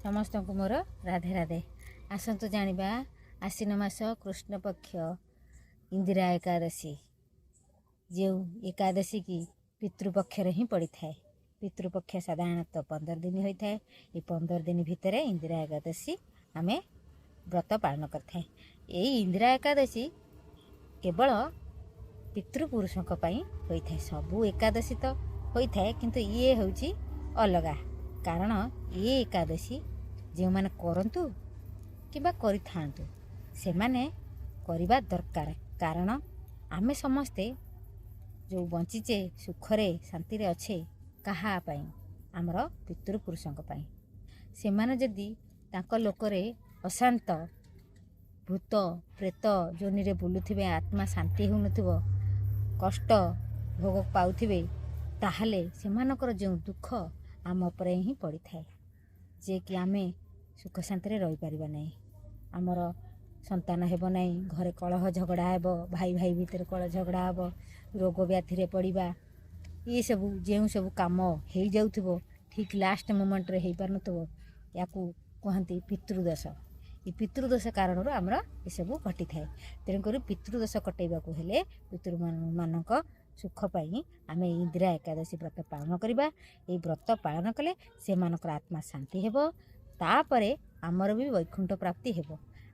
ସମସ୍ତଙ୍କୁ ମୋର ରାଧେ ରାଧେ। ଆସନ୍ତୁ ଜାଣିବା ଆଶ୍ୱିନ ମାସ କୃଷ୍ଣପକ୍ଷ ଇନ୍ଦିରା ଏକାଦଶୀ, ଯେଉଁ ଏକାଦଶୀ କି ପିତୃପକ୍ଷରେ ହିଁ ପଡ଼ିଥାଏ। ପିତୃପକ୍ଷ ସାଧାରଣତଃ 15 ଦିନ ହୋଇଥାଏ। ଏ 15 ଦିନ ଭିତରେ ଇନ୍ଦିରା ଏକାଦଶୀ ଆମେ ବ୍ରତ ପାଳନ କରିଥାଏ। ଏଇ ଇନ୍ଦିରା ଏକାଦଶୀ କେବଳ ପିତୃପୁରୁଷଙ୍କ ପାଇଁ ହୋଇଥାଏ। ସବୁ ଏକାଦଶୀ ତ ହୋଇଥାଏ, କିନ୍ତୁ ଇଏ ହେଉଛି ଅଲଗା। କାରଣ ଏ ଏକାଦଶୀ ଯେଉଁମାନେ କରନ୍ତୁ କିମ୍ବା କରିଥାନ୍ତୁ, ସେମାନେ କରିବା ଦରକାର। କାରଣ ଆମେ ସମସ୍ତେ ଯେଉଁ ବଞ୍ଚିଛେ, ସୁଖରେ ଶାନ୍ତିରେ ଅଛେ, କାହା ପାଇଁ? ଆମର ପିତୃପୁରୁଷଙ୍କ ପାଇଁ। ସେମାନେ ଯଦି ତାଙ୍କ ଲୋକରେ ଅଶାନ୍ତ, ଭୂତ ପ୍ରେତ ଯୋନିରେ ବୁଲୁଥିବେ, ଆତ୍ମା ଶାନ୍ତି ହେଉନଥିବ, କଷ୍ଟ ଭୋଗ ପାଉଥିବେ, ତାହେଲେ ସେମାନଙ୍କର ଯେଉଁ ଦୁଃଖ ଆମ ଉପରେ ହିଁ ପଡ଼ିଥାଏ, ଯେ କି ଆମେ ସୁଖ ଶାନ୍ତିରେ ରହିପାରିବା ନାହିଁ। ଆମର ସନ୍ତାନ ହେବ ନାହିଁ, ଘରେ କଳହ ଝଗଡ଼ା ହେବ, ଭାଇ ଭାଇ ଭିତରେ କଳହ ଝଗଡ଼ା ହେବ, ରୋଗ ବ୍ୟାଧିରେ ପଡ଼ିବା। ଏସବୁ ଯେଉଁ ସବୁ କାମ ହେଇଯାଉଥିବ, ଠିକ୍ ଲାଷ୍ଟ ମୋମେଣ୍ଟରେ ହେଇପାରୁନଥିବ, ୟାକୁ କୁହନ୍ତି ପିତୃଦୋଷ। ଏ ପିତୃଦୋଷ କାରଣରୁ ଆମର ଏସବୁ ଘଟିଥାଏ। ତେଣୁକରି ପିତୃଦୋଷ କଟେଇବାକୁ ହେଲେ ପିତୃମାନଙ୍କ ସୁଖ ପାଇଁ ଆମେ ଇନ୍ଦିରା ଏକାଦଶୀ ବ୍ରତ ପାଳନ କରିବା। ଏଇ ବ୍ରତ ପାଳନ କଲେ ସେମାନଙ୍କର ଆତ୍ମା ଶାନ୍ତି ହେବ, ତାପରେ ଆମର ବି ବୈକୁଣ୍ଠ ପ୍ରାପ୍ତି ହେବ,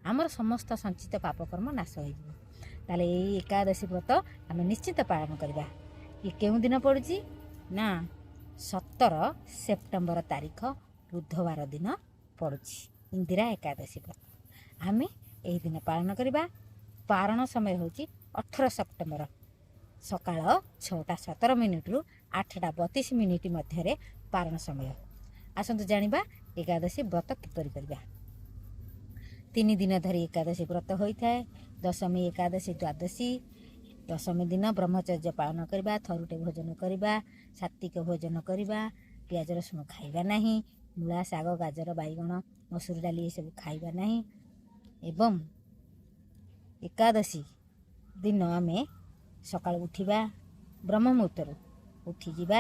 ଆମର ସମସ୍ତ ସଞ୍ଚିତ ପାପକର୍ମ ନାଶ ହୋଇଯିବ। ତାହେଲେ ଏଇ ଏକାଦଶୀ ବ୍ରତ ଆମେ ନିଶ୍ଚିତ ପାଳନ କରିବା। ଇଏ କେଉଁ ଦିନ ପଡ଼ୁଛି ନା 17 ସେପ୍ଟେମ୍ବର ତାରିଖ ବୁଧବାର ଦିନ ପଡ଼ୁଛି ଇନ୍ଦିରା ଏକାଦଶୀ ବ୍ରତ। ଆମେ ଏହି ଦିନ ପାଳନ କରିବା। ପାରଣ ସମୟ ହେଉଛି 18 ସେପ୍ଟେମ୍ବର ସକାଳ 6ଟା 17 ମିନିଟ୍ରୁ 8ଟା 32 ମିନିଟ୍ ମଧ୍ୟରେ ପାରଣ ସମୟ। ଆସନ୍ତୁ ଜାଣିବା ଏକାଦଶୀ ବ୍ରତ କିପରି କରିବା। 3 ଦିନ ଧରି ଏକାଦଶୀ ବ୍ରତ ହୋଇଥାଏ, ଦଶମୀ, ଏକାଦଶୀ, ଦ୍ୱାଦଶୀ। ଦଶମୀ ଦିନ ବ୍ରହ୍ମଚର୍ଯ୍ୟ ପାଳନ କରିବା, ଥରୁଟେ ଭୋଜନ କରିବା, ସାତ୍ତ୍ୱିକ ଭୋଜନ କରିବା, ପିଆଜ ରସୁଣ ଖାଇବା ନାହିଁ, ମୂଳା, ଶାଗ, ଗାଜର, ବାଇଗଣ, ମସୁର ଡାଲି ଏସବୁ ଖାଇବା ନାହିଁ। ଏବଂ ଏକାଦଶୀ ଦିନ ଆମେ ସକାଳୁ ଉଠିବା, ବ୍ରହ୍ମ ମୁହୂର୍ତ୍ତରୁ ଉଠିଯିବା,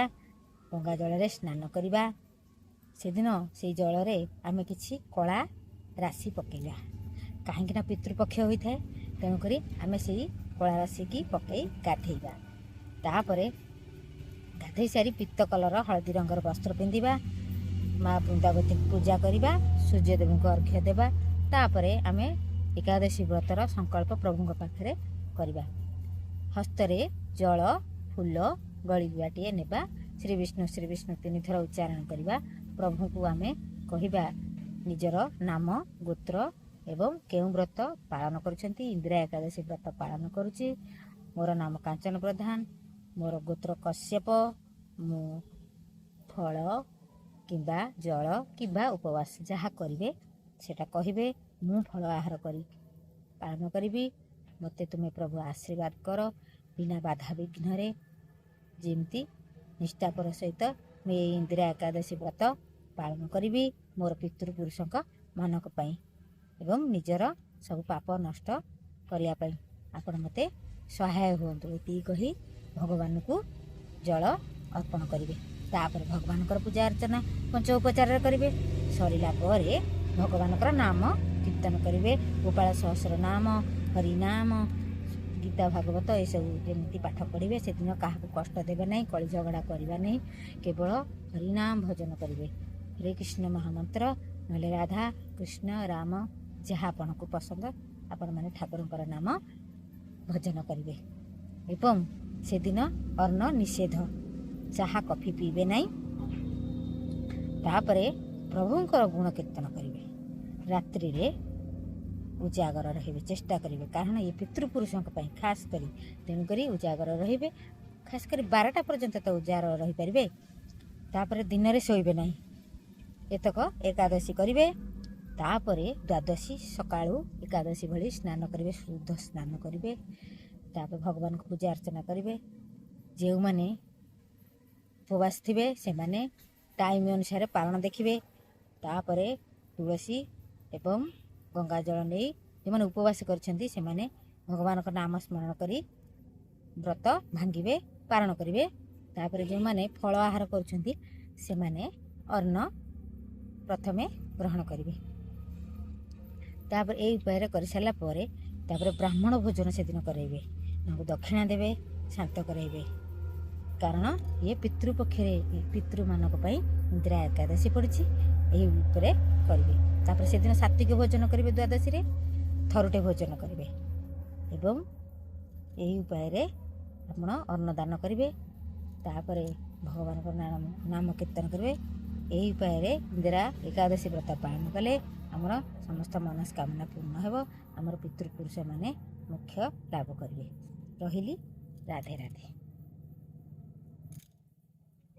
ଗଙ୍ଗା ଜଳରେ ସ୍ନାନ କରିବା। ସେଦିନ ସେଇ ଜଳରେ ଆମେ କିଛି କଳା ରାଶି ପକାଇବା, କାହିଁକିନା ପିତୃପକ୍ଷ ହୋଇଥାଏ। ତେଣୁକରି ଆମେ ସେଇ କଳା ରାଶିକି ପକାଇ ଗାଧେଇବା। ତାପରେ ଗାଧେଇ ସାରି ପିତ କଲର, ହଳଦୀ ରଙ୍ଗର ବସ୍ତ୍ର ପିନ୍ଧିବା, ମା ବୃନ୍ଦାବତୀଙ୍କୁ ପୂଜା କରିବା, ସୂର୍ଯ୍ୟଦେବଙ୍କୁ ଅର୍ଘ୍ୟ ଦେବା। ତାପରେ ଆମେ ଏକାଦଶୀ ବ୍ରତର ସଂକଳ୍ପ ପ୍ରଭୁଙ୍କ ପାଖରେ କରିବା। ହସ୍ତରେ ଜଳ, ଫୁଲ, ଗଳିଗୁଆଟିଏ ନେବା। ଶ୍ରୀ ବିଷ୍ଣୁ, ଶ୍ରୀ ବିଷ୍ଣୁ ତିନିଥର ଉଚ୍ଚାରଣ କରିବା। ପ୍ରଭୁଙ୍କୁ ଆମେ କହିବା ନିଜର ନାମ, ଗୋତ୍ର ଏବଂ କେଉଁ ବ୍ରତ ପାଳନ କରୁଛନ୍ତି। ଇନ୍ଦିରା ଏକାଦଶୀ ବ୍ରତ ପାଳନ କରୁଛି, ମୋର ନାମ କାଞ୍ଚନ ପ୍ରଧାନ, ମୋର ଗୋତ୍ର କଶ୍ୟପ, ମୁଁ ଫଳ କିମ୍ବା ଜଳ କିମ୍ବା ଉପବାସ ଯାହା କରିବେ ସେଟା କହିବେ। ମୁଁ ଫଳ ଆହାର କରି ପାଳନ କରିବି, ମୋତେ ତୁମେ ପ୍ରଭୁ ଆଶୀର୍ବାଦ କର, ବିନା ବାଧା ବିଘ୍ନରେ ଯେମିତି ନିଷ୍ଠାପର ସହିତ ମୁଁ ଏଇ ଇନ୍ଦିରା ଏକାଦଶୀ ବ୍ରତ ପାଳନ କରିବି ମୋର ପିତୃପୁରୁଷଙ୍କ ମାନଙ୍କ ପାଇଁ ଏବଂ ନିଜର ସବୁ ପାପ ନଷ୍ଟ କରିବା ପାଇଁ ଆପଣ ମୋତେ ସହାୟ ହୁଅନ୍ତୁ। ଏତିକି କହି ଭଗବାନଙ୍କୁ ଜଳ ଅର୍ପଣ କରିବେ। ତାପରେ ଭଗବାନଙ୍କର ପୂଜା ଅର୍ଚ୍ଚନା ପଞ୍ଚ ଉପଚାରରେ କରିବେ। ସରିଲା ପରେ ଭଗବାନଙ୍କର ନାମ କୀର୍ତ୍ତନ କରିବେ। ଗୋପାଳ ସହସ୍ର ନାମ, ହରିନାମ, ଗୀତା, ଭାଗବତ ଏସବୁ ଯେମିତି ପାଠ ପଢ଼ିବେ। ସେଦିନ କାହାକୁ କଷ୍ଟ ଦେବେ ନାହିଁ, କଳି ଝଗଡ଼ା କରିବା ନାହିଁ, କେବଳ ହରିନାମ ଭଜନ କରିବେ। ହରେ କୃଷ୍ଣ ମହାମନ୍ତ୍ର, ନହେଲେ ରାଧା କୃଷ୍ଣ ରାମ, ଯାହା ଆପଣଙ୍କୁ ପସନ୍ଦ, ଆପଣମାନେ ଠାକୁରଙ୍କର ନାମ ଭଜନ କରିବେ। ଏବଂ ସେଦିନ ଅନ୍ନ ନିଷେଧ, ଚାହା କଫି ପିଇବେ ନାହିଁ। ତାପରେ ପ୍ରଭୁଙ୍କର ଗୁଣ କୀର୍ତ୍ତନ କରିବେ। ରାତ୍ରିରେ ଉଜାଗର ରହିବେ, ଚେଷ୍ଟା କରିବେ, କାରଣ ଏ ପିତୃପୁରୁଷଙ୍କ ପାଇଁ ଖାସ କରି। ତେଣୁକରି ଉଜାଗର ରହିବେ, ଖାସ କରି 12ଟା ପର୍ଯ୍ୟନ୍ତ ତ ଉଜାଗର ରହିପାରିବେ। ତାପରେ ଦିନରେ ଶୋଇବେ ନାହିଁ। ଏତକ ଏକାଦଶୀ କରିବେ। ତାପରେ ଦ୍ୱାଦଶୀ ସକାଳୁ ଏକାଦଶୀ ଭଳି ସ୍ନାନ କରିବେ, ଶୁଦ୍ଧ ସ୍ନାନ କରିବେ। ତାପରେ ଭଗବାନଙ୍କୁ ପୂଜା ଅର୍ଚ୍ଚନା କରିବେ। ଯେଉଁମାନେ ଉପବାସ ଥିବେ, ସେମାନେ ଟାଇମ୍ ଅନୁସାରେ ପାରଣ ଦେଖିବେ। ତାପରେ ତୁଳସୀ ଏବଂ ଗଙ୍ଗା ଜଳ ନେଇ ଯେଉଁମାନେ ଉପବାସ କରିଛନ୍ତି, ସେମାନେ ଭଗବାନଙ୍କ ନାମ ସ୍ମରଣ କରି ବ୍ରତ ଭାଙ୍ଗିବେ, ପାରଣ କରିବେ। ତାପରେ ଯେଉଁମାନେ ଫଳ ଆହାର କରୁଛନ୍ତି, ସେମାନେ ଅନ୍ନ ପ୍ରଥମେ ଗ୍ରହଣ କରିବେ। ତାପରେ ଏହି ଉପାୟରେ କରିସାରିଲା ପରେ ତାପରେ ବ୍ରାହ୍ମଣ ଭୋଜନ ସେଦିନ କରାଇବେ, ତାଙ୍କୁ ଦକ୍ଷିଣା ଦେବେ, ଶାନ୍ତ କରାଇବେ। କାରଣ ଇଏ ପିତୃପକ୍ଷରେ ପିତୃମାନଙ୍କ ପାଇଁ ଇନ୍ଦିରା ଏକାଦଶୀ ପଡ଼ିଛି, ଏହି ଉପରେ କରିବେ। ତାପରେ ସେଦିନ ସାତ୍ତ୍ୱିକ ଭୋଜନ କରିବେ, ଦ୍ୱାଦଶୀରେ ଥରୁଟେ ଭୋଜନ କରିବେ ଏବଂ ଏହି ଉପାୟରେ ଆପଣ ଅନ୍ନଦାନ କରିବେ। ତାପରେ ଭଗବାନଙ୍କ ନାମ କୀର୍ତ୍ତନ କରିବେ। ଏହି ଉପାୟରେ ଇନ୍ଦିରା ଏକାଦଶୀ ବ୍ରତ ପାଳନ କଲେ ଆମର ସମସ୍ତ ମନସ୍କାମନା ପୂର୍ଣ୍ଣ ହେବ, ଆମର ପିତୃପୁରୁଷମାନେ ମୋକ୍ଷ ଲାଭ କରିବେ। ରହିଲି, ରାଧେ ରାଧେ।